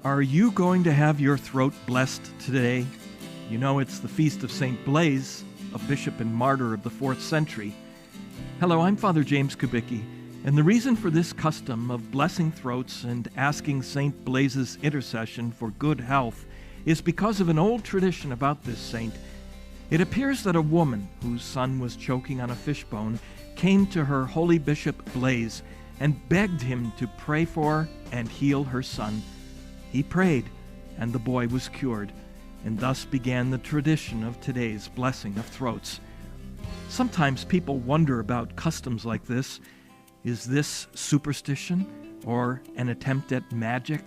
Are you going to have your throat blessed today? You know it's the feast of St. Blaise, a bishop and martyr of the 4th century. Hello, I'm Father James Kubicki, and the reason for this custom of blessing throats and asking St. Blaise's intercession for good health is because of an old tradition about this saint. It appears that a woman whose son was choking on a fishbone came to her holy bishop Blaise and begged him to pray for and heal her son. He prayed, and the boy was cured, and thus began the tradition of today's blessing of throats. Sometimes people wonder about customs like this. Is this superstition or an attempt at magic,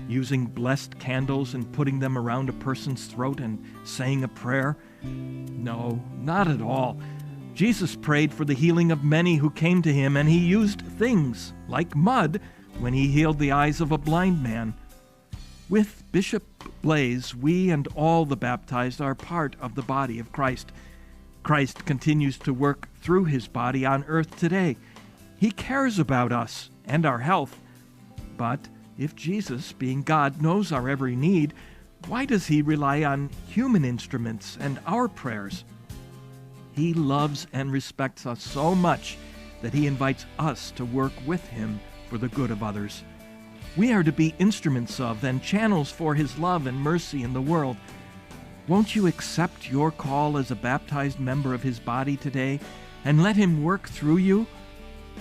using blessed candles and putting them around a person's throat and saying a prayer? No, not at all. Jesus prayed for the healing of many who came to him, and he used things like mud when he healed the eyes of a blind man. With Bishop Blaise, we and all the baptized are part of the body of Christ. Christ continues to work through his body on earth today. He cares about us and our health. But if Jesus, being God, knows our every need, why does he rely on human instruments and our prayers? He loves and respects us so much that he invites us to work with him for the good of others. We are to be instruments of and channels for his love and mercy in the world. Won't you accept your call as a baptized member of his body today and let him work through you?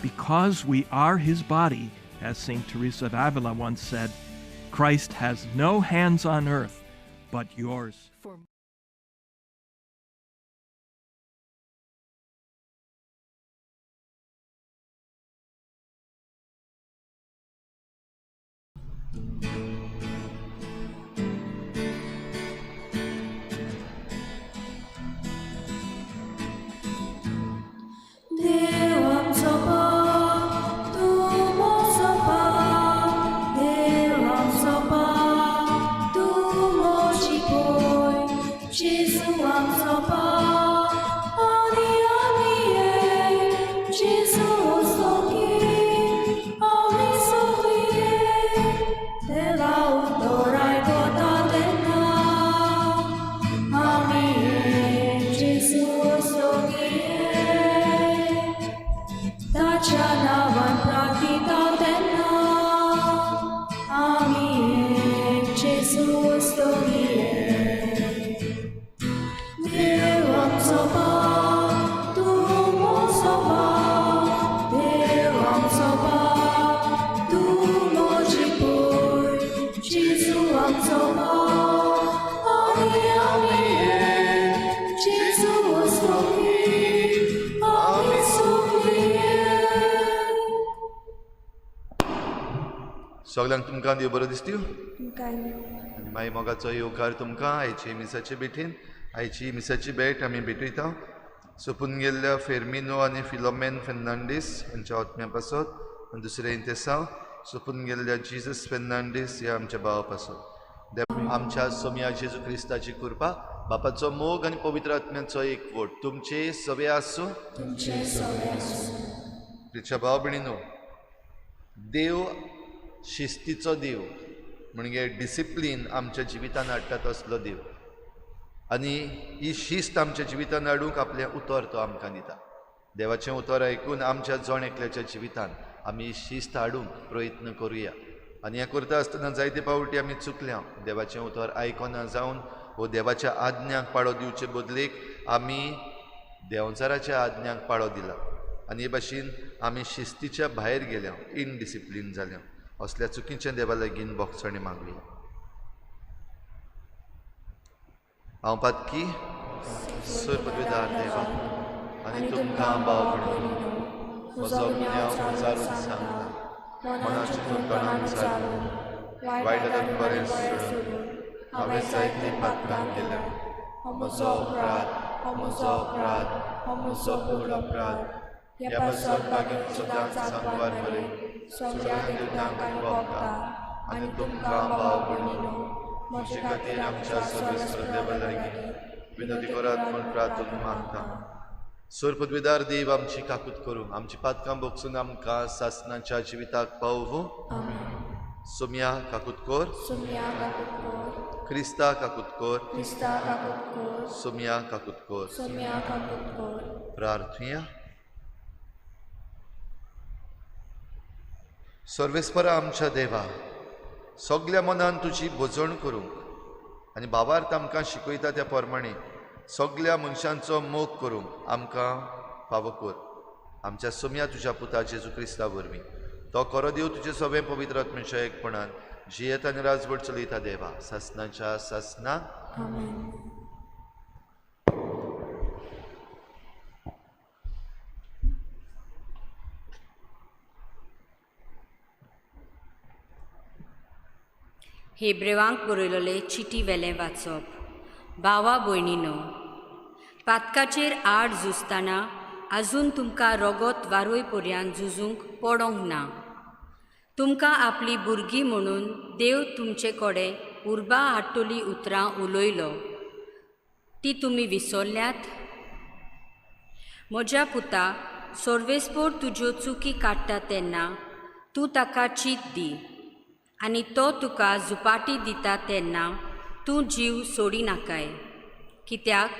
Because we are his body, as St. Teresa of Avila once said, Christ has no hands on earth but yours. सगळ्यांक तुमकां देव बरो दिसता आनी मागीर मोगाचो येवकार तुमकां आयची मिसाचे भेटीन. आयची मिसाची भेट आमी भेटयता सोपून गेल्ल्या फेर्मिनो आनी फिलोमेन फेर्नांडीस हांच्या आत्म्या पासत आनी दुसरें इंतेसांव सोपून गेल्ल्या जिजस फेर्नांडीस ह्या आमच्या भावा पासत. आमच्या सोमया जेजू क्रिस्ताची कृपा, बापाचो मोग आनी पवित्र आत्म्याचो एकवट तुमचे सवे आसूं. प्रिच्या भाव भयणीनो, देव शिस्तीचो देव, म्हणजे डिसिप्लीन आमच्या जिवितान हाडटा तसलो देव, आनी ही शिस्त आमच्या जिवितान हाडूंक आपलें उतर तो आमकां दिता. देवाचें उतर आयकून आमच्या जण एकल्याच्या जिवितान आमी शिस्त हाडूंक प्रयत्न करुया. आनी हें करता आसतना जायते फावटी आमी चुकल्या. देवाचें उतर आयकना जावन वो देवाच्या आज्ञांक पाळो दिवचे बदलेक आमी देंवचाराच्या आज्ञांक पाळो दिला आनी हे भाशेन आमी शिस्तीच्या भायर गेल्या, इनडिसिप्लीन जाल्या. असल्या चुकीच्या देवा लागीं बोगसणी मागली. हांव पातकी सर्वपदवीदार देवा आनी तुमकां भाव भयणीनो, म्हजो गुन्यांव विचारून सांगता, मनाच्या तोंडान चालून वायट आनी बरें सोडून हांवें जायतीं पातकां केल्या. म्हजो अपराध, म्हजो अपराध, म्हजो व्हड अपराध. ह्या पासत बागेन सदांच सांगवार मरे सगळ्या देवतांक आनी भोगता आनी तुमकां भाव भयणीनो म्हजे खातीर आमच्या सर्वेस्पर देवा लागीं विनंती करात म्हूण प्रार्थना मागता. सर्वपदवीदार देव आमची काकूत करूं, आमची पातकां भोगसून आमकां सासणाच्या जिविताक पावोवं. सोम्या काकूत कर, सोम्या काकूत कर, क्रिस्ता काकूत कर, क्रिस्ता काकूत कर, सोम्या काकूत कर। सोम्या काकूत कर। प्रार्थुया। सर्वेस्परा आमच्या देवा, सगल्या मनान तुजी भजण करूंक आनी भावार्थ आमकां शिकयता त्या प्रमाणे सगल्या मनशांचो मोग करूंक आमकां फावो कर। आमच्या सोम्या तुज्या पुता जेजू क्रिस्ता वरवीं तो खरो देव तुजे सगळें पवित्र आत्म्याच्या एकपणान जियेता आनी राजवट चलयता देवा सासनाच्या सासना। आमेन। हेब्रेवांक बरयलेले चिटी वेलें वाचप। भावा भयणीनो, पातकाचेर आड झुजतना आजून तुमकां रोगोत वारोय पर्यंत झुजूंक पडोंक ना। तुमकां आपली भुरगीं म्हणून देव तुमचे कडेन उर्बा हाडटली उतरां उलयलो, ती तुमी विसरल्यात? म्हज्या पुता, सर्वेस्पोर तुज्यो चुकी काडटा तेन्ना तूं ताका चीत दी आनी तो तुका झुपाटी दिता तेन्ना तूं जीव सोडिनाकाय, कित्याक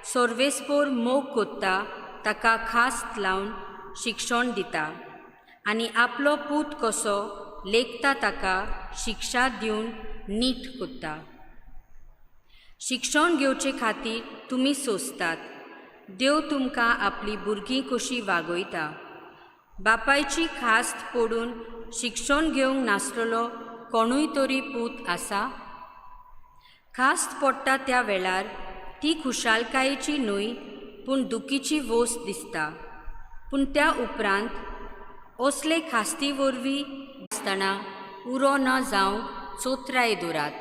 सर्वेस्पोर मोग कोत्ता ताका खास लावन शिक्षण दिता आनी आपलो पूत कसो लेखता ताका शिक्षा दिवन नीट कोत्ता। शिक्षण घेवचे खातीर तुमी सोंसतात, देव तुमकां आपली भुरगीं कशी वागयता। बापायची खास्त पडून शिक्षण घेवंक नासलेलो कोणूय तरी पूत आसा? खास्त पडटा त्या वेळार ती खुशालकायेची न्हय पूण दुखीची वस्त दिसता, पूण त्या उपरांत असले खास्ती वरवीं आसतना उरो ना जावंक चोत्राय दवरात।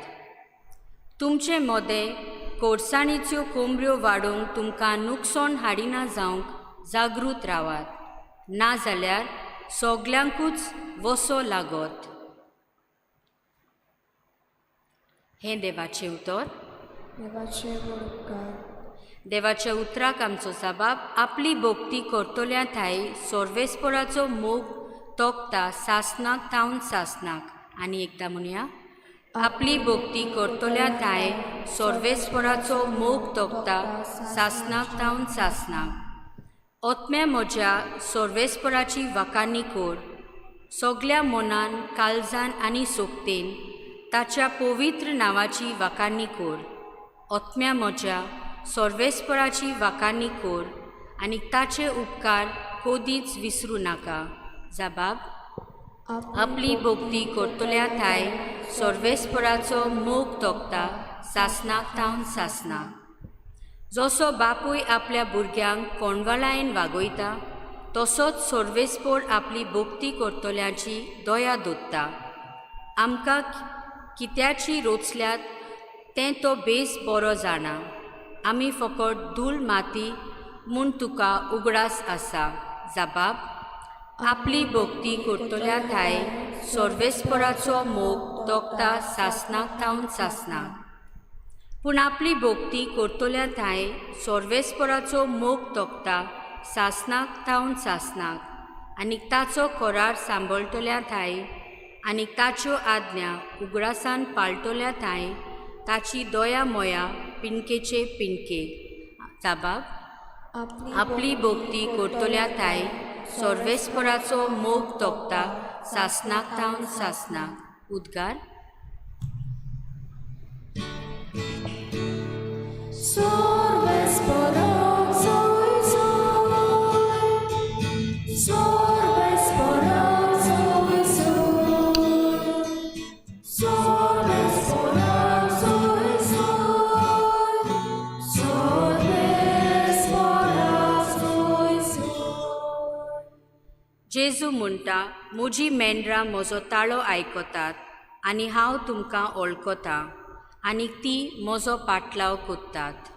तुमचे मदें कोडसाणीच्यो कोंबऱ्यो वाडोवंक तुमकां नुकसाण हाडिना जावंक जागृत रावात, नाजाल्यार सगल्यांकूच वसो लागत। हें देवाचें उतर। देवाचे उपकार। देवाच्या उतराक आमचो जबाब। आपली भक्ती करतल्या थाय सर्वेस्पराचो मोग तोखता सासनाक थावन सासनाक। आनी एकदां म्हणया, आपली भक्ती करतल्या थाय सर्वेस्पराचो मोग तोखता सासनाक थावन सासनाक। ओतम्या म्हज्या सर्वेस्पराची वाखाणी कर, सगल्या मनान काळजान आनी सोगतेन ताच्या पवित्र नांवाची वाखाणी कर। ओतम्या म्हज्या सर्वेस्पराची वाखाणी कर आनी ताचे उपकार कदीच विसरूं नाका। जबाब, आपली भक्ती करतल्या थाय सर्वेस्पराचो मोग तोखता सासनाक थावन सासनाक। जसो बापूय आपल्या भुरग्यांक कोणवाळायेन वागयता तसोच सर्वेस्पोर आपली भक्ती करतल्यांची दया दवरता। आमकां कित्याची रोचल्यात तें तो बेस बरो जाणा, आमी फकत धूल माती म्हूण तुका उगडास आसा। जबाब, आपली भक्ती करतल्या थाय सर्वेस्पराचो मोग तोखता सासनाक थावन सासनाक। पूण आपली भक्ती करतल्या थांय सर्वेस्पराचो मोग तोखता सासनाक थावन सासनाक आनी ताचो करार सांबाळटल्या थांय आनी ताच्यो आज्ञा उगडासान पाळटल्या थांय ताची दया मोया पिंडकेचे पिंडके। जबाब, आपली भक्ती करतल्या थांय सर्वेस्पराचो मोग तोखता सासनाक थावन सासनाक। उद्गार। जेजू म्हणटा, म्हजी मेंढरां म्हजो ताळो आयकतात आनी हांव तुमकां वळखतां आनी ती म्हजो पाटलाव कोत्तात।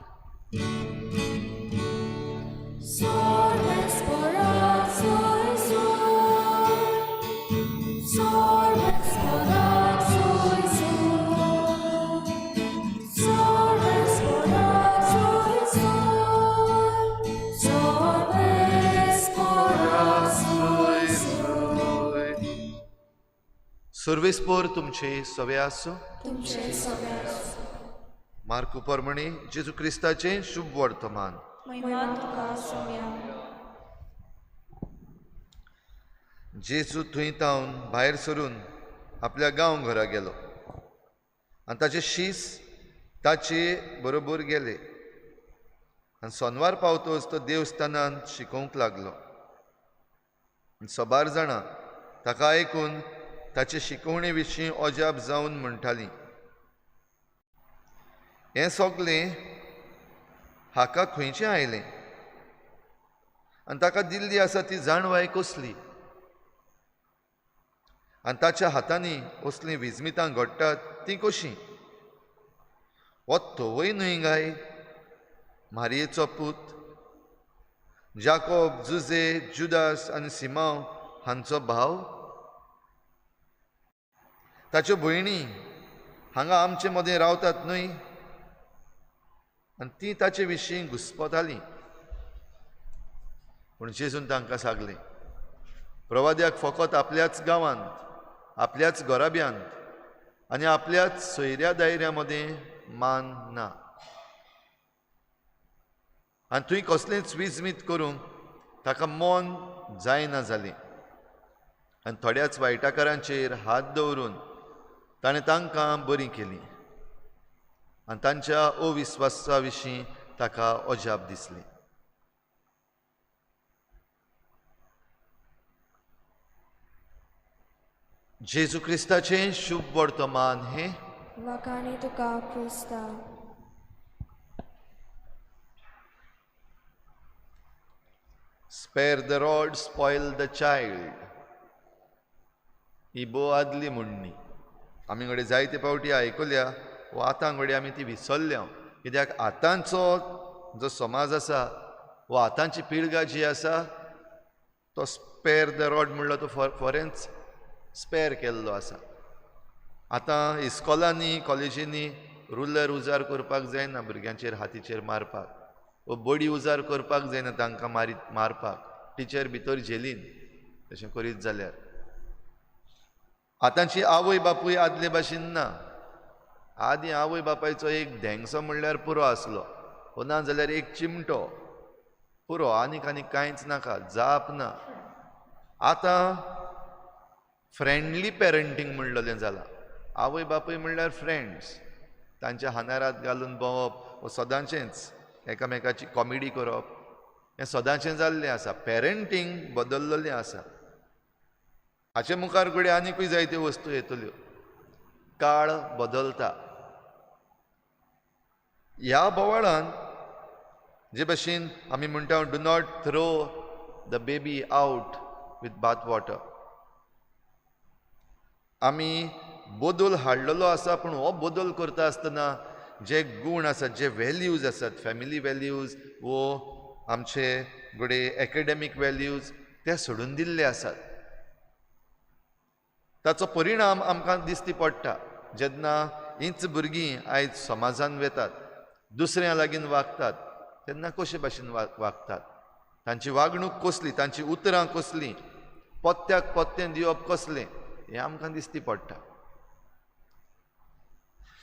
सर्वेस्पोर तुमचे सवे आसूं. मार्कू परमणी जेजू क्रिस्ताचें शुभ वर्तमान. जेजू थंय तावन भायर सरून आपल्या गांव घरा गेलो आनी ताचे शीस ताचे बरोबर गेले आनी सोनवार पावतोच तो देवस्थानांत शिकोवंक लागलो. सबार जाणां ताका आयकून ताचे शिकवणे विशीं अजाप जावन म्हणटालीं, हें सगलें हाका खंयचें आयलें आनी ताका दिल्ली आसा ती जाणवाय कसली आनी ताच्या हातांनी असलीं विजमितां घडटात तीं कशीं? हो तोवय न्हय गाय मारयेचो पूत, जाकोब, जुजे, जुदास आनी सिमांव हांचो भाव? ताच्यो भयणी हांगा आमचे मदें रावतात न्हय? आनी ती ताचे विशीं घुस्पतालीं. पूण जेजून तांकां सांगलें, प्रवाद्याक फकत आपल्याच गांवांत, आपल्याच घराब्यांत आनी आपल्याच सोयऱ्या दायऱ्या मदें मान ना. आनी थंय कसलेंच विजमीत करूंक ताका मन जायना जालें आनी थोड्याच वायटाकारांचेर हात दवरून ताणें तांकां बरीं केलीं आनी तांच्या अविस्वासा विशीं ताका अजाप दिसलें. जेजू क्रिस्ताचें शुभ वर्तमान हें. वाखाणी तुका क्रिस्ता. Spare the rod, spoil the child ही भोव आदली म्हणणी आमी कडेन जायते फावटी आयकल्या वा आतां कडेन आमी ती विसरल्या, कित्याक आतांचो जो समाज आसा वा आतांची पिळगा जी आसा तो स्पेर the rod म्हणलो तो फॉरेंच स्पेर केल्लो आसा. आतां इस्कॉलांनी कॉलेजींनी रुलर उजार करपाक जायना भुरग्यांचेर हातीचेर मारपाक, वा बडी उजार करपाक जायना तांकां मारपाक, टिचर भितर झेलीन तशें करीत जाल्यार. आतांची आवय बापूय आदले भाशेन ना. आदीं आवय बापायचो एक धेंगसो म्हणल्यार पुरो आसलो, वो ना जाल्यार एक चिमटो पुरो, आनीक आनीक कांयच नाका, जाप ना. आतां फ्रेंडली पेरंटींग म्हणलेलें जालां. आवय बापूय म्हणल्यार फ्रेंड्स, तांच्या हानार हात घालून भोंवप वो सदांचेंच एकामेकाची कॉमेडी करप हें सदांचें जाल्लें आसा. पेरंटींग बदल्लेलें आसा. हाचे मुखार घडये आनिकूय जायत्यो वस्तू येतल्यो. काळ बदलता. ह्या बोवाळान जे भाशेन आमी म्हणटा, do not throw the baby out with bath water, आमी बदल हाडलेलो आसा. पूण हो बदल करता आसतना जे गूण आसात, जे व्हॅल्यूज आसात, फॅमिली व्हॅल्यूज वो आमचे घडये एकेडॅमीक व्हॅल्यूज, ते सोडून दिल्ले आसात. ताचो परिणाम आमकां दिसती पडटा जेन्ना हींच भुरगीं आयज समाजान वेतात, दुसऱ्यां लागीं वागतात तेन्ना कशे भाशेन वागतात, तांची वागणूक कसली, तांची उतरां कसलीं, पत्त्याक पत्तें दिवप कसलें, हें आमकां दिसती पडटा.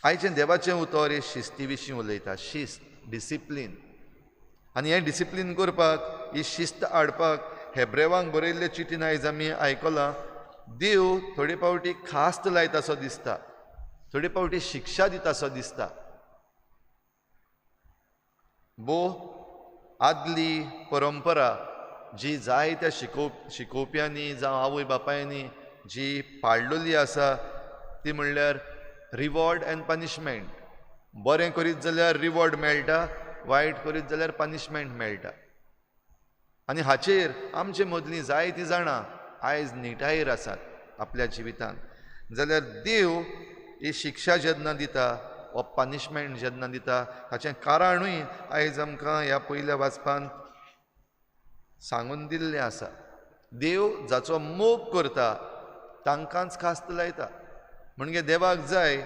आयचें देवाचें उतर हे शिस्ती विशीं उलयता, शिस्त, डिसिप्लीन. आनी हें डिसिप्लीन करपाक, ही शिस्त हाडपाक हेब्रेवांक बरयल्ले चिटीन आयज आमी आयकलां, देव थोडे फावटी खास्त लायता सो दिसता, थोडे फावटी शिक्षा दिता सो दिसता. भोव आदली परंपरा जी जायत्या शिकोवप्यांनी जावं आवय बापायांनी जी पाळलेली आसा ती म्हणल्यार रिवॉर्ड एंड पनिशमेंट. बरें करीत जाल्यार रिवॉर्ड मेळटा, वायट करीत जाल्यार पनिशमेंट मेळटा. आनी हाचेर आमचे मदलीं जायतीं जाणां आयज निटायेर आसात आपल्या जिवितांत. जाल्यार देव ही शिक्षा जेन्ना दिता वा पनिशमेंट जेन्ना दिता ताचें कारणूय आयज आमकां ह्या पयल्या वाचपान सांगून दिल्लें आसा. देव जाचो मोग करता तांकांच खास्त लायता. म्हणजे देवाक जाय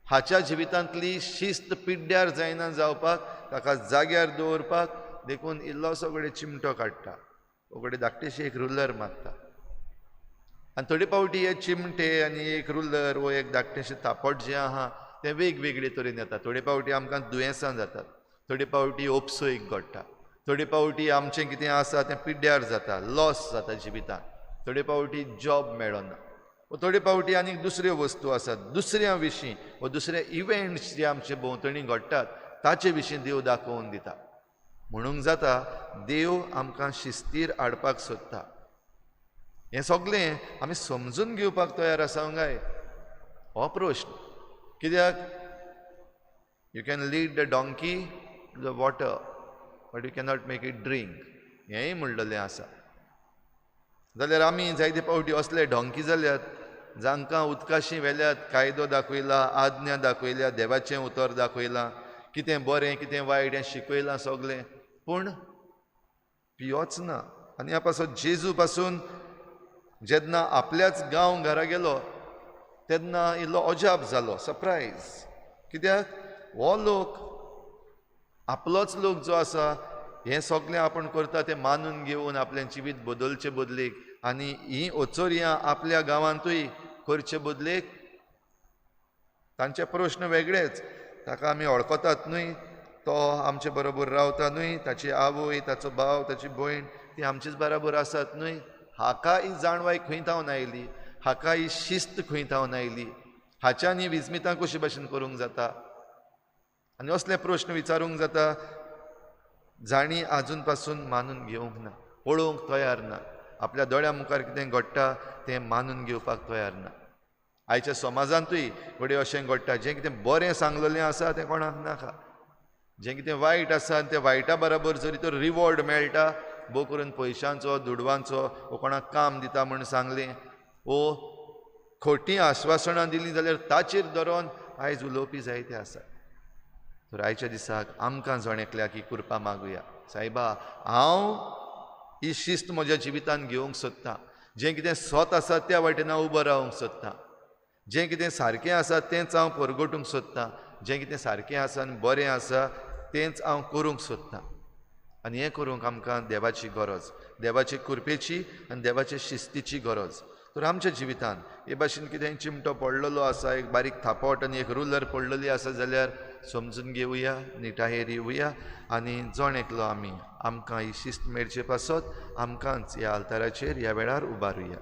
हाच्या जिवितांतली शिस्त पिड्ड्यार जायना जावपाक, ताका जाग्यार दवरपाक, देखून इल्लोसो कडेन चिमटो काडटा, कडेन धाकटेशी एक रुलर मारता. आनी थोडे फावटी हे चिमटे आनी एक रुलर वो एक धाकटेशें थापट जें आहा तें वेगवेगळे तरेन येता. थोडे फावटी आमकां दुयेंसां जातात, थोडे फावटी ओपसोयक घडटा, थोडे फावटी आमचें कितें आसा तें पिड्ड्यार जाता, लॉस जाता जिवितांत, थोडे फावटी जॉब मेळना, वो थोडे फावटी आनीक दुसऱ्यो वस्तू आसात, दुसऱ्या विशीं वो दुसरे इव्हेंट्स जे आमचे भोंवतणी घडटात ताचे विशीं देव दाखोवन दिता. म्हणूंक जाता देव आमकां शिस्तीर हाडपाक सोदता. हें सगळें आमी समजून घेवपाक तयार आसा काय हो प्रश्न. कित्याक you can lead the donkey to the water but you cannot make it drink हेंय म्हणलेलें आसा. जाल्यार आमी जायते फावटी असले डोंकी जाल्यात जांकां उदकाशी व्हेल्यात, कायदो दाखयला, आज्ञा दाखयल्या, देवाचें उतर दाखयलां, कितें बरें कितें वायट हें शिकयलां सगळें, पूण पियोच ना. आनी ह्या पासत जेजू पासून जेन्ना आपल्याच गांव घरा गेलो तेन्ना इल्लो अजाप जालो, सरप्रायज. कित्याक हो लोक आपलोच लोक जो आसा हें सगळें आपूण करता तें मानून घेवन आपलें जिवीत बदलचे बदलेक आनी हीं ओचोरयां आपल्या गांवांतूय करचे बदलेक तांचे प्रश्न वेगळेच. ताका आमी वळखतात न्हय, तो आमचे बरोबर रावता न्हय, ताची आवय, ताचो भाव, ताची भयण ती आमचेच बराबर आसात न्हय. हाका ही जाणवाय खंय थावन आयली, हाका ही शिस्त खंय थावन आयली, हाच्यान ही विस्मितां कशे भाशेन करूंक जाता? आनी असले प्रश्न विचारूंक जाता जाणी आजून पासून मानून घेवंक ना, पळोवंक तयार ना, आपल्या दोळ्या मुखार कितें घडटा तें मानून घेवपाक तयार ना. आयच्या समाजांतूय घडये अशें घडटा, जें कितें बरें सांगलेलें आसा तें कोणाक नाका, जें कितें वायट आसा तें वायटा बराबर जरी तर रिवॉर्ड मेळटा, भोव करून पयशांचो, दुडवांचो, वो कोणाक काम दिता म्हूण सांगलें वो खोटी आश्वासनां दिलीं जाल्यार ताचेर धरून आयज उलोवपी जायते आसा. तर आयच्या दिसाक आमकां जण एकल्याक ही कृपा मागुया, सायबा हांव ही शिस्त म्हज्या जिवितांत घेवंक सोदतां, जें कितें सत आसा त्या वाटेन हांव उबो रावंक सोदतां, जें कितें सारकें आसा तेंच हांव परगटूंक सोदतां, जें कितें सारकें आसा आनी बरें आसा तेंच हांव करूंक सोदतां. आनी हें करूंक आमकां देवाची गरज, देवाचे कृपेची आनी देवाचे शिस्तीची गरज. तर आमच्या जिवितांत हे भाशेन कितें चिमटो पडलेलो आसा, एक बारीक थापट आनी एक रुलर पडलेली आसा जाल्यार समजून घेवया, निटायेर येवया आनी जण एकलो आमी आमकां ही शिस्त मेळचे पासत आमकांच ह्या आल्ताराचेर ह्या वेळार उबारुया.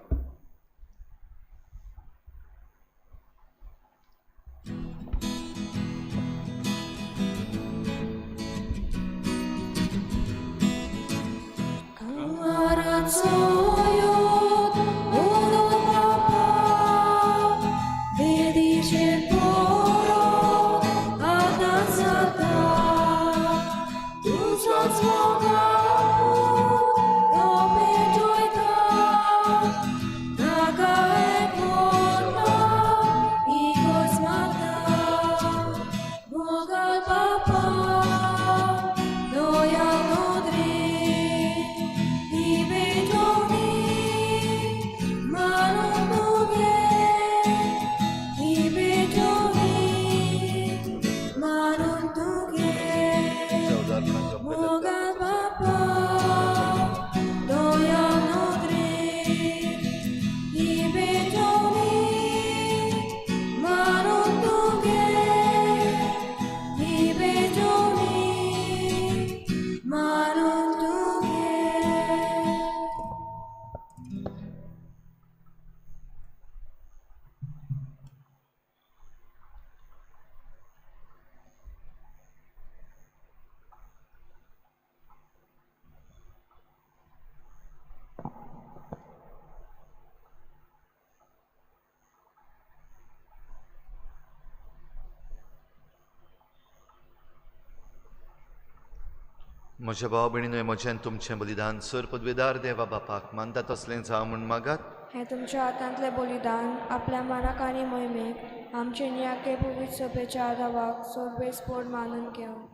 म्हज्या भाव भयणीनो, म्हजें तुमचें बलिदान सर पदवेदार देवा बापाक मानता तसलें जावं म्हूण मागात. हें तुमच्या हातांतलें बलिदान आपल्या मनाक आनी मोहिमेक आमचे नियाके पवित्र सभेच्या आदावाक सर्वेस्पोर मानून घेवं.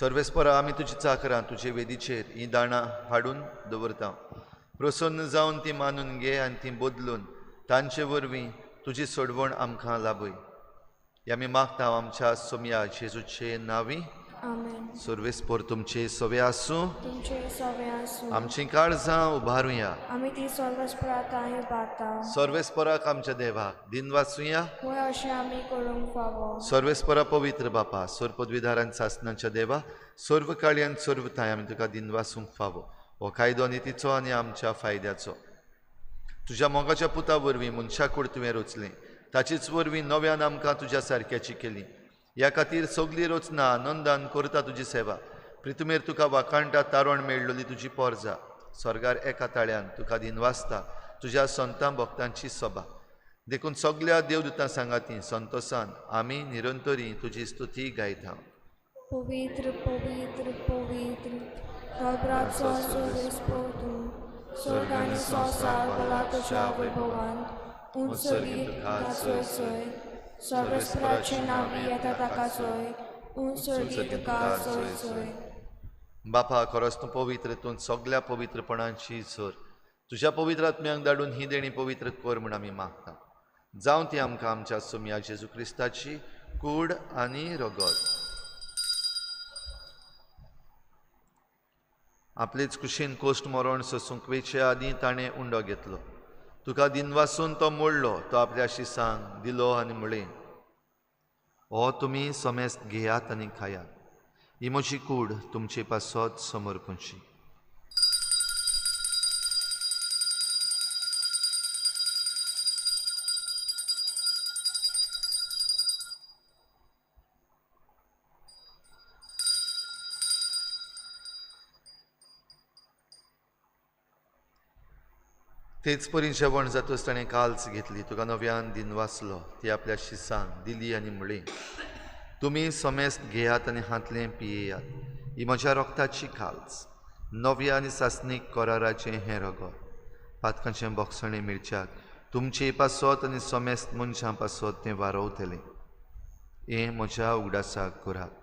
सर्वेस्पोरा आमी तुजी चाकरां तुजे वेदीचेर हीं दाणां हाडून दवरता, प्रसन्न जावन ती मानून घे आनी ती बदलून तांचे वरवीं तुजी सोडवण आमकां लाभय. आमी मागता आमच्या सोमया जेजूचे नांवी. आमेन. सर्वेस्पोर तुमचे सवे आसूं. तुमचे सवे आसूं. आमची काळजां उबारुया. आमी ती सर्वेस्परा तांय उबारता. सर्वेस्पराक आमच्या देवाक दिन वाचुया. होय अशें आमी करूंक फावो. सर्वेस्परा पवित्र बापा, सर्व पदवीधारान सासनाच्या देवा, सर्व काळयान सर्व थांय आमी तुका दिन वाचूंक फावो. हो कायदो नितीचो आनी आमच्या फायद्याचो. तुज्या मोगाच्या पुता वरवीं मनशा कूड तुवें रचलें, ताचेच वरवीं नव्यान आमकां तुज्या सारक्याची केली. ह्या खातीर सगली रचना आनंदान करता तुजी सेवा. प्रितुमेर तुका वाखाणटा तारण मेळ्ळोली तुजी पोरजा. स्वर्गार एका ताळ्यान तुका दिनवासता तुज्या संतां भक्तांची सभा. देखून सगल्या देवदूतां सांगाती संतोसान आमी निरंतरी तुजी स्तुती गायता. पवित्र पवित्र पवित्र दोबराचो सर्वेस्पोर तूं, स्वर्ग आनी संवसार भरला तुज्या वैभवान. उंच तुका जय जय. सर्वेस्पराचे नांवी येता ताका जय. उंच तुका जय जय. बापा, खरोच तूं पवित्र, तूं सगल्या पवित्रपणाची सर. तुज्या पवित्र आत्म्यांक धाडून ही देणी पवित्र कर म्हूण आमी मागता. जावं ती आमकां आमच्या सोमया जेजू क्रिस्ताची कूड आनी रगत. आपलेच कुशीन कोश्ट मरण सोसूंक वेचे आदीं ताणें उंडो घेतलो. तुका दिनवासून तो मोडलो, तो आपल्या शिसांक दिलो आनी म्हळें, हो तुमी समेस्त घेयात आनी खायात. ही म्हजी कूड तुमचे पासत समर्पणची. तेच परी जेवण जातच ताणें काल्स घेतली, तुका नव्यान दिनवासलो, ती आपल्या शिसांक दिली आनी म्हळें, तुमी समेस्त घेयात आनी हांतलें पियेयात. ही म्हज्या रक्ताची काल्स, नव्या आनी सासणीक कराराचें हें रगत. पातकांचें बोगसणें मिळच्याक तुमचे पासत आनी समेस्त मनशां पासत तें वारवतलें. हें म्हज्या उगडासाक करात.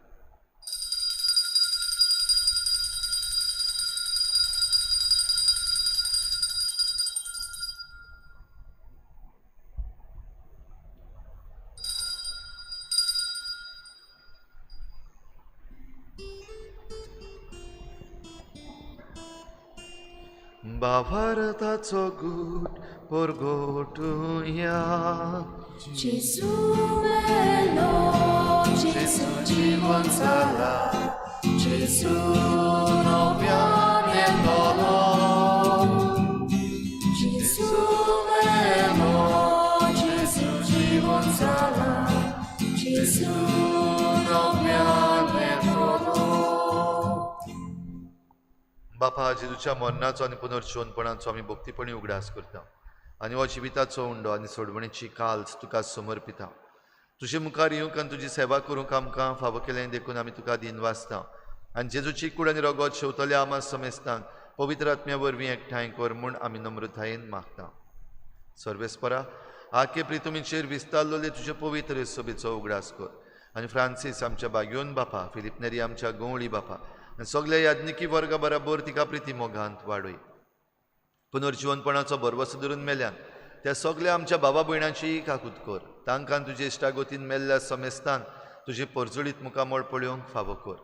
भावार्थाचो गूट परगोटुया. जेजू मेलो, जेजू जिवन जाला, जेजू नव्यान येतलो. जेजू मेलो, जेजू जिवन जाला, जेजू नव्यान येतलो. बापा, जेजूच्या मरणाचो आनी पुनर्जिवनपणाचो आमी भक्तीपणी उगडास करता आनी हो जिविताचो उंडो आनी सोडवणेची काल्स तुका समर्पिता. तुजे मुखार येवंक आनी तुजी सेवा करूंक आमकां फावो केलें देखून आमी तुका दिनवासता. आनी जेजूची कूड आनी रगत शेवतल्या आमा समेस्तांक पवित्र आत्म्या वरवीं एकठांय कर म्हूण आमी नम्रतायेन मागता. सर्वेस्परा, आके प्रितुमीचेर विस्तारलेले तुजे पवित्र सभेचो उगडास कर आनी फ्रांसीस आमच्या बागयोन बापा, फिलीप नेरी आमच्या गंवळी बापा आनी सगल्या याज्ञिकी वर्गा बराबर तिका प्रिती मोगांत वाडय. पुनर्जिवनपणाचो भरवसो धरून मेल्यान त्या सगल्या आमच्या बाबा भयणांची काकूत कर. तांकां तुजे इश्टागोतीन मेल्ल्या समेस्तान तुजे परजळीत मुखामळ पळोवंक फावो कर.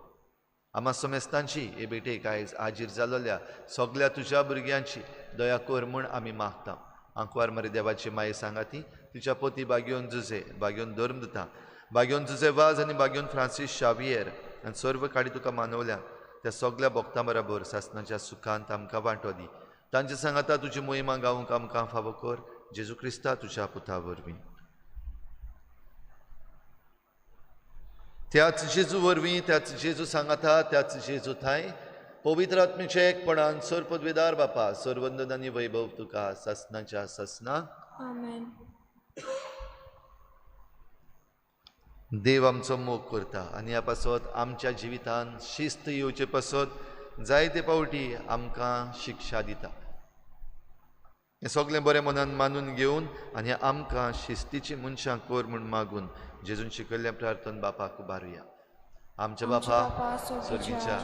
आमा समेस्तांची हे भेटेक आयज हाजीर जालोल्या सगल्या तुज्या भुरग्यांची दया कर म्हूण आमी मागता. आंकवार मरे देवाची माये सांगाती तिच्या पोती बागयोन जुजे, बागयोन धर्मदूता, बागयोन जुजे वाज आनी बागयोन फ्रांसीस शावियर आनी सर्व काडी तुका मानवल्या त्या सगल्या भक्तां बराबर सासणाच्या सुखांत आमकां वांटो दी. तांचे सांगाता तुजी मोहिमा गावंक आमकां फावो कर. जेजू क्रिस्ता तुज्या पुता वरवीं. त्याच जेजू वरवीं, त्याच जेजू सांगाता, त्याच जेजू थांय पवित्र आत्म्याच्या एकपणान सर पदवेदार बापा, सर्वंदन आनी वैभव तुका सासणाच्या सासना. आमेन. देव आमचो मोग करता आनी ह्या पासत आमच्या जिवितान शिस्त येवचे पासत जायते पावटी आमकां शिक्षा दिता. हें सगळें बरें मनान मानून घेवन आनी आमकां शिस्तीची मनशां कर म्हूण मागून जेजून शिकयल्लें प्रार्थन बापाक उबारुया. आमच्या बापा स्वर्गीच्या,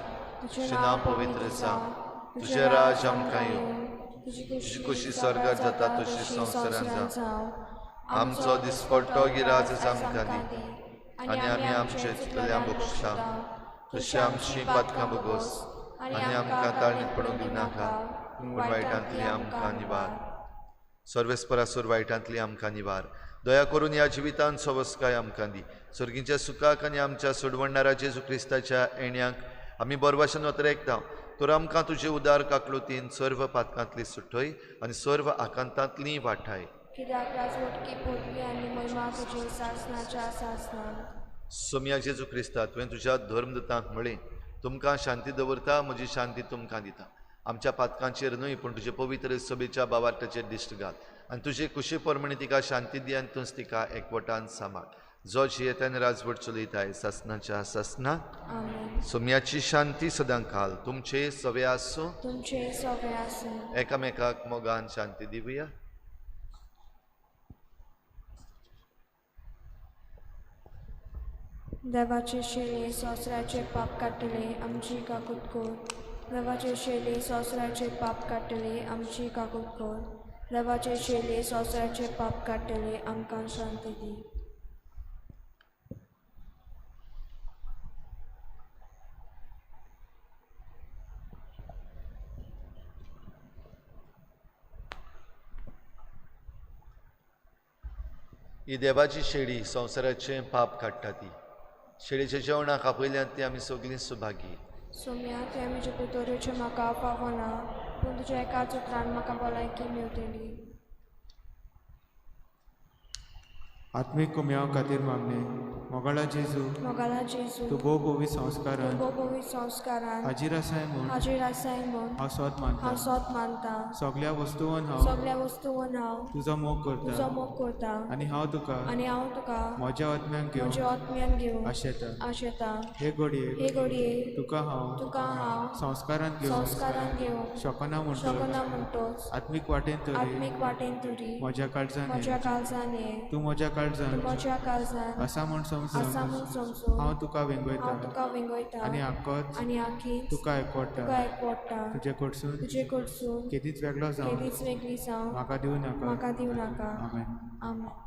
तुजें नांव पवित्र जावं, तुजें राज आमकां येवं, तुजी खुशी स्वर्गार जाता तशी संवसारांत जावं. आमचो दिसपट्टो गिराज आमकां दी आनी आमी आमचे चुकल्या बक्षता तशी आमची पातकां भोगोस आनी आमकां ताळणीत पडूंक दिवनाका, पूण वायटांतली आमकां निवार. सर्वेस्परासूर वायटांतली आमकां निवार. दया करून ह्या जिवितांत सवस्काय आमकां दी. सर्गीच्या सुखाक आनी आमच्या सोडवणणारा जेजू क्रिस्ताच्या येण्याक आमी बरवाशन वतरेकता. तर आमकां तुजे उदार काकलुतीन सर्व पातकांतली सुटय आनी सर्व आकांतांतली वाठाय. कित्याक राजवटकी पदवी आनी महिमा तुजी सासणाच्या सासणाक. सोम्या जेजू क्रिस्ता, तुवें तुज्या धर्मदूतांक म्हळें, तुमकां शांती दवरता, म्हजी शांती तुमकां दिता. आमच्या पातकांचेर न्हय पूण तुजे पवित्र सभेच्या बावार्थाचेर दिश्ट घाल आनी तुजे कुशी प्रमाणे तिका शांती दी आनी तूंच तिका एकवटान सांबाळ. जो जियेता आनी राजवट चलयताय सासणाच्या सासणाक. सोम्याची शांती सदां काल तुमचे सवे आसूं. तुमचे सवे आसूं. एकामेकाक मोगान शांती दिवया. देवाचे शेले संवसाराचे पाप काडटले आमची काकूत कर. देवाचे शेले संवसाराचे पाप काडटले आमची काकूत कर. देवाचे शेले संवसाराचे पाप काडटले आमकां शांती दी. ही देवाची शेळी संवसाराचें पाप काडटा ती शेळीच्या जेवणाक आपयल्यान ती आमी सगळीं सुभागी. सोम्या, तुवें म्हजे भितरूचे म्हाका पावना, पूण तुज्या एकाच उतरान म्हाका भलायकी मेवतली. आत्मीक कुम्यांव खातीर मागणें. मोगाळा जेजू, मोगाळा जेजू, तूं भोव पवित्र संस्कारान, भोव पवित्र संस्कारान हाजीर आसाय म्हूण, हाजीर आसाय म्हूण हांव सोद मानता, हांव सोद मानता. सगळ्या वस्तूंन हांव, सगळ्या वस्तूंन हांव तुजो मोग करता, तुजो मोग करता. आनी हांव तुका, आनी हांव तुका म्हज्या आत्म्यान घेवन, म्हज्या आत्म्यान घेवन आशेता, आशेता. हे घडये, हे घडये तुका हांव, तुका हांव संस्कारान घेवन, संस्कारान घेवन शकना म्हणटोच, शकना म्हणटोच आत्मीक वाटेन तरी, आत्मीक वाटेन तरी म्हज्या काळजान, म्हज्या काळजान ये. तूं म्हज्या काळजान, म्हज्या काळजान आसा म्हूण समजून, आसा म्हूण समजून हांव तुका वेंगयता, हांव तुका वेंगयता. आनी आखोच आनी आखीच तुका एकवटा, तुका एकवटा. तुजे कडसून, तुजे कडसून केदीच वेगळो जावं, केदीच वेगळी जावं म्हाका दिवं नाका, म्हाका दिवं नाका. आमेन. आमेन.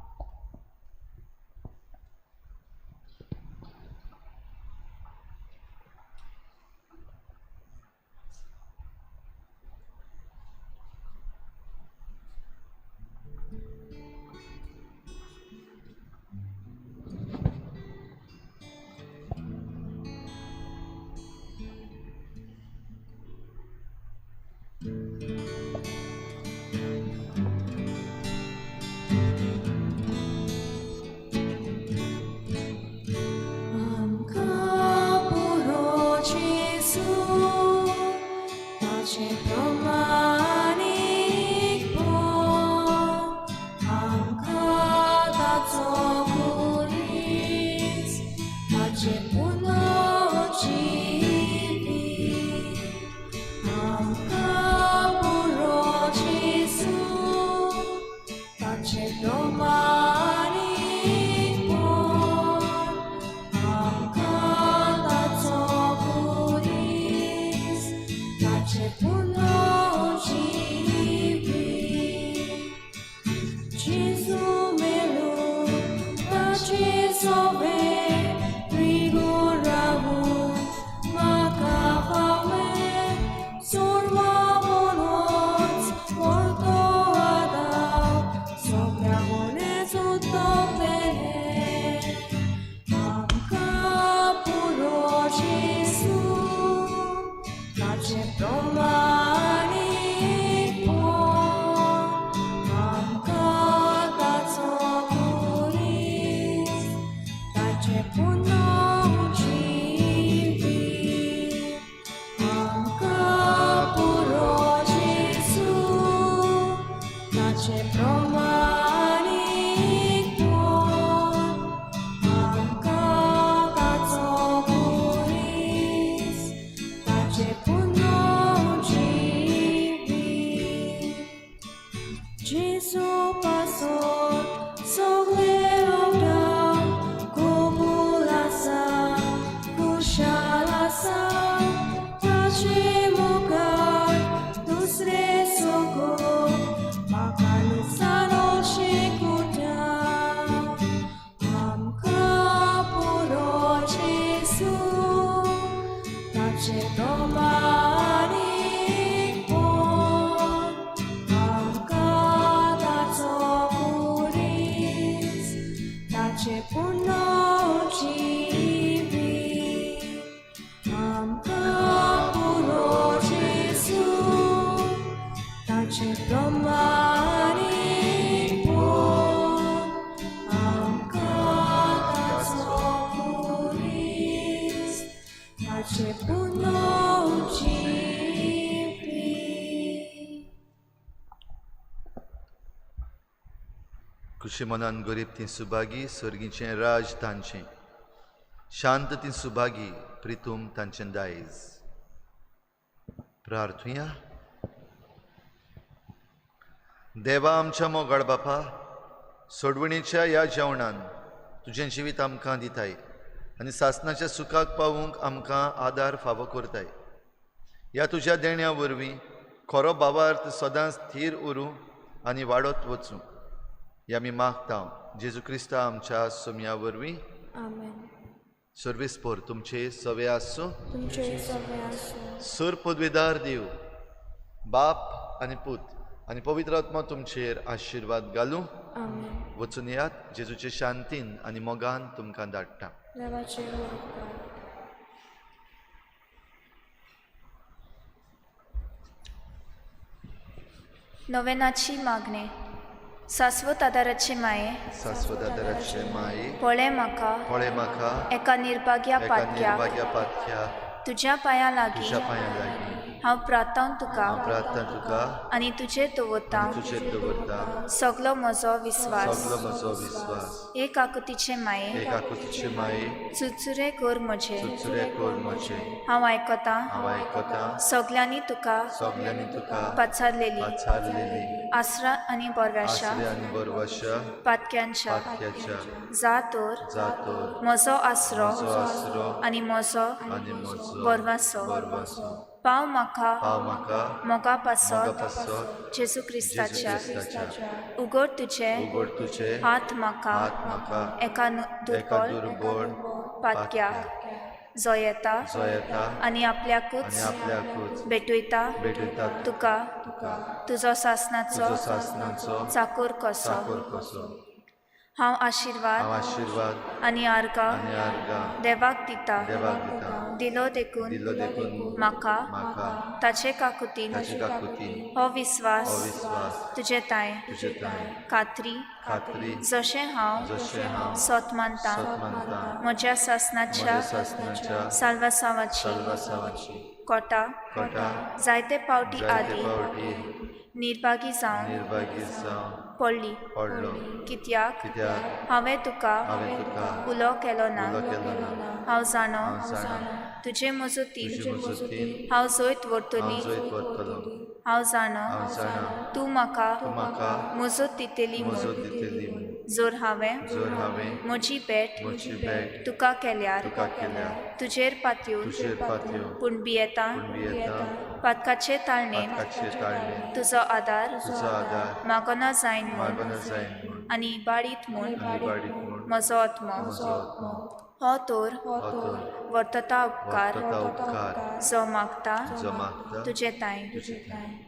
खुशी मनान गरीब ती सुभागी, सर्गीचें राज तांचें. शांत ती सुभागी, प्रितूम तांचें दायज. प्रार्थुया. देवा आमच्या मोगाळ बापा, सोडवणीच्या ह्या जेवणान तुजें जिवीत आमकां दिताय आनी सासणाच्या सुखाक पावूंक आमकां आदार फावो करताय. ह्या तुज्या देण्या वरवीं खरो भावार्थ सदांच थीर उरूं आनी वाडत वचूं, ह्या आमी मागता जेजू क्रिस्ता आमच्या सोम्या वरवीं. आमेन. सर्वीस पोर तुमचे सवे आसूं. तुमचे सवे आसूं. सुर पदवेदार देव बाप आनी पूत आनी पवित्र आत्मा तुमचेर आशिर्वाद घालूं. आमेन. वचून यात, जेजूचे शांतीन आनी मोगान तुमकां धाडटा. देवाचे उपकार. नोवेनाची मागणें. सास्वत आदाराचे माये, सास्वत आदाराचे माये, पळय म्हाका, पळय म्हाका एका निर्भाग्या एका पातक्याक, निर्भाग्या पातक्याक, तुज्या पांयां लागीं तुज्या पांयां लागीं हांव प्रार्थां तुका हांव प्रार्थना तुका आनी तुजेर दवरतां आनी तुजेर दवरता सगलो म्हजो विस्वास. सगलो म्हजो विस्वास. एक आकृतीचे माये, एक आकृतीचे माये, चुरचुरे कर म्हजे, चुरचुरे कर म्हजे, हांव आयकतां हांव आयकतां सगल्यांनी तुका सगल्यांनी तुका पाचारलेली पाचारलेली आसरा आनी बरव्याशा आसरे आनी बरवाशा पातक्यांच्या पातक्याच्या जा तर जा तर म्हजो आसरो म्हजो आसरो आनी म्हजो आनी म्हजो बरवासो बरवासो पाव म्हाका पाव म्हाका मोगा मोगा पासत पासत जेजू जेजू क्रिस्ताच्या. क्रिस्ताच्या. उगड तुजे उगड तुजे हात म्हाका हात म्हाका एका एका दुर्बळ दुर्बळ पातक्याक जो येता जो येता आनी आपल्याकूच आनी आपल्याकूच भेटयता भेटयता तुका तुका तुजो सासणाचो तुजो सासणाचो चाकोर कसो. चाकोर कसो. हांव आशिर्वाद हांव आशिर्वाद आनी आर्गां आनी आर्गां देवाक दिता देवाक दिता दिलो देखून दिलो देखून म्हाका म्हाका ताचे काकुतीन ताचे काकुतीन हो विस्वास हो विस्वास तुजे तांय तुजे तांय खात्री खात्री जशें हांव जशें हांव सत मानता सत मानता म्हज्या सासणाच्या म्हज्या सासणाच्या साल्वासांवाची साल्वासांवाची कोटा कोटा जायते फावटी जायते आदी फावटी निर्भागी जावन निर्भागी जावन पडली पडलो कित्याक कित्याक हांवें तुका हांवें तुका उलो केलो ना. उलो केलो ना. हांव जाणो हांव जाणा तुजे मजतीन तुजे मजतीन हांव जैत हांव व्हरतली. जैत व्हरतलो. हांव जाणो हांव जाणा तूं म्हाका तूं म्हाका मजत दितली मजत म्हूण दितली म्हूण. जर हांवें जर हांवें म्हजी भेट म्हजी भेट तुका केल्यार तुका केल्यार तुजेर पातयेवन तुजेर पातयेवन पूण भियेता पूण भियेता पातकाचे ताळणेन पातकाचे ताळणेन तुजो आदार तुजो आदार मागना जायन म्हूण मागना जायन म्हूण आनी इबाडीत म्हूण आनी इबाडीत म्हूण म्हजो आत्मो म्हजो आत्मो हो तर हो तर वर्तता उपकार वर्तता उपकार जो मागता जो मागता तुजे तांय. तुजे तांय.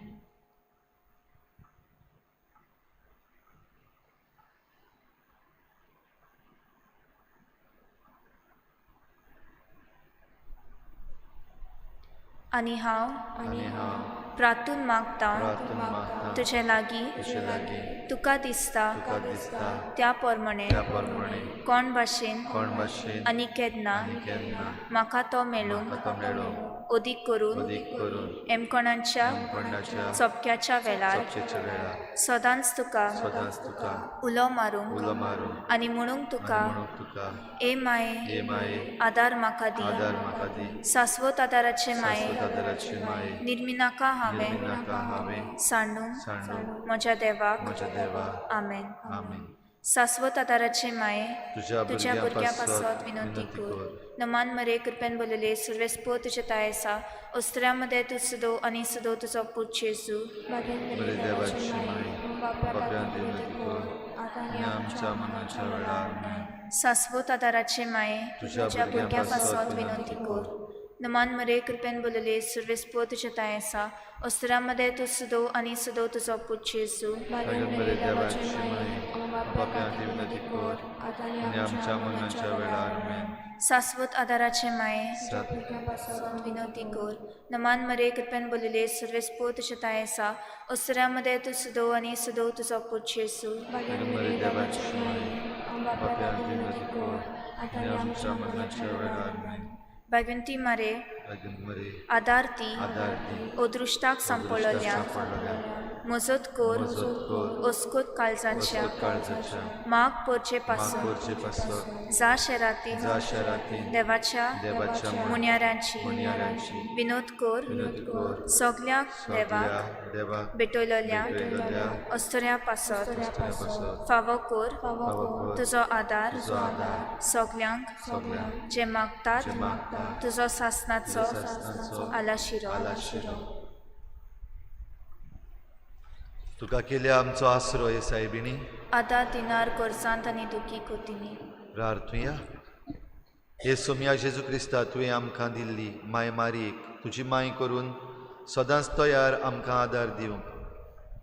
आनी हांव आनी हांव प्रार्थून मागता प्रार्थून मागता तुजे लागीं तुजे लागीं तुका दिसता तुका दिसता त्या प्रमाणे त्या प्रमाणे कोण भाशेन कोण भाशेन आनी केन्ना आनी केन्ना म्हाका तो मेळूंक म्हाका तो मेळूंक अदीक करून अदीक करून हेमकोणाच्या कोणाच्या चपक्याच्या वेळार चपचेच्या वेळार सदांच तुका सदांच तुका उलो मारूंक उलो मारूंक आनी म्हणूंक तुका आनी म्हणूंक तुका ए माये हे माये आदार म्हाका दी. आदार म्हाका दी. सास्वत आदाराचे माये सास्वत आदाराचे माये निर्मिनाका हांवें निर्मिनाका हांवें सांडूंक सांडूंक म्हज्या देवाक. म्हज्या देवा. आमेन. आमेन. सास्वत आदाराचे माये तुज्या तुज्या भुरग्यां भुरग्यां पासत पासत विनंती विनंती कर. कर. नमान मरे कृपेन बोलले सर्वेस्पो तुजे ताय आसा अस्त्र्या मदें तूं सदो आनी सदो तुजो पूत जेजू. बरे देवाची माये बाप्यां विनंती कर आनी आमच्या मनाच्या वेळार आमेन. सास्वत आदाराचे माये तुज्या तुज्या भुरग्यां भुरग्यां पासत पासत विनंती विनंती कर. कर. नमान मरे कृपेन बोलले सर्वेस्पो तुजे ताय आसा अस्त्र्या मदें तूं सदो आनी सदो तुजो पूत जेजू. बरे देवाची माये बाप्यां विनंती कर आनी आमच्या मनाच्या वेळार आमेन. सास्वत आदाराचे माये सात विनंती कर. नमान मरे कृपेन बोलले सर्वेस्पो तुजे ताय आसा अस्त्र्या मदें तूं सदो आनी सदो तुजो पूत जेजू. बरे देवाची माये बाप्यां विनंती कर आनी आमच्या मनाच्या वेळार आमेन. भाग्यवंती मारे मरे आदार दी आदार दी अदृश्टाक सांपडलेल्या सांपडलेल्या मजत कर मजत कर अस्कूत काळजाच्या वस्तूत काळजाच्या माग पोरचे माग पासून करचे पासत जा शेराती जा शहरातीन देवाच्या देवाच्या मुन्यारांची मुन्यारांची विनोद कर विनोद कर सगळ्या देवाक सगळ्या देवाक भेटयलेल्या भेटयलेल्या अस्तुऱ्या पासत पासत फावो कर फावो कर तुजो आदार तुजो आदार सगल्यांक सगल्यांक जे मागतात जे मागतात तुजो सासनाचो तुजो सासनाचो आलाशिरो आलाशिरो. तुका केल्या आमचो आसरो हे सायबिणी आतां दिनार कोर्सांत आनी दुखी कोतिनी प्रार्थुया. हे सोमया जेजू क्रिस्ता, तुवें आमकां दिल्ली माय मारयेक तुजी माय करून सदांच तयार आमकां आदार दिवंक,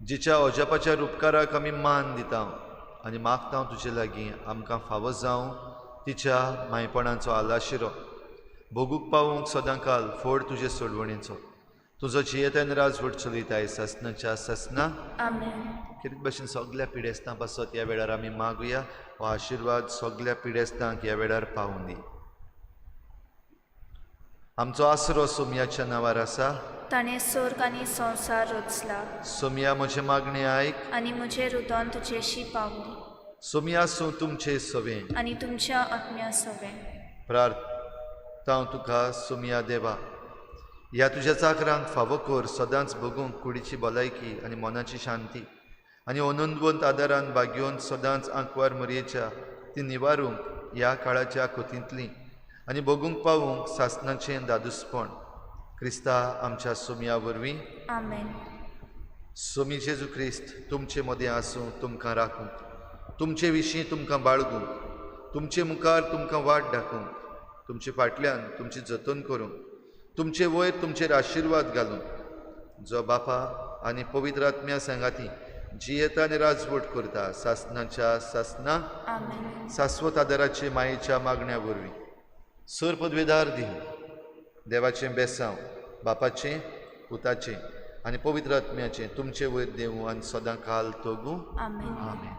जिच्या अजापाच्या रुपकाराक आमी मान दिता आनी मागता तुजे लागीं आमकां फावो जावं तिच्या मायपणाचो आलाशिरो भोगूंक पावूंक सदांकाल फोड तुजे सोडवणेचो. तुजो जियेतान राजवट चलयताय सासनाच्या सासना. आमेन. खेरीत भशेन सगल्या पिडेस्तां पासत ह्या वेळार आमी मागुया हो आशिर्वाद सगल्या पिडेस्तांक ह्या वेळार पावूं दी. आमचो आसरो सोमयाच्या नांवार आसा. ताणें स्वर्ग आनी संवसार रचला सोमया म्हजें मागणें आयक आनी म्हजें रुदन तुजेशी पावूं सोमया आसूं तुमचे सवें आनी तुमच्या आत्म्या सवें. प्रार्थता तुका सोमया देवा, ह्या तुज्या चाकरांक फावो कर सदांच भोगूंक कुडीची भलायकी आनी मनाची शांती आनी अनंतवंत आदारान बागयोवन सदांच आंकवार मरयेच्या ती निवारूंक ह्या काळाच्या कोतींतली आनी भोगूंक पावूंक सासनाचें दादूसपण क्रिस्ता आमच्या सोमया वरवीं. आमेन. सोमी जेजू क्रिस्त तुमचे मदें आसूं, तुमकां राखूंक, तुमचे विशीं तुमकां बाळगूंक, तुमचे मुखार तुमकां वाट दाखोवंक, तुमचे फाटल्यान तुमची जतन करूंक, तुमचे वयर तुमचेर आशिर्वाद घालूंक, जो बापा आनी पवित्र आत्म्या सांगाती जियेता आनी राजवट करता सासनाच्या सासना. आमेन. सास्वत आदाराचे मायेच्या मागण्या वरवीं सर पदवेदार दी देवाचें बेसांव बापाचें पुताचें आनी पवित्र आत्म्याचें तुमचे वयर देवूं आनी सदां काल तोगूं. आमेन. आमेन.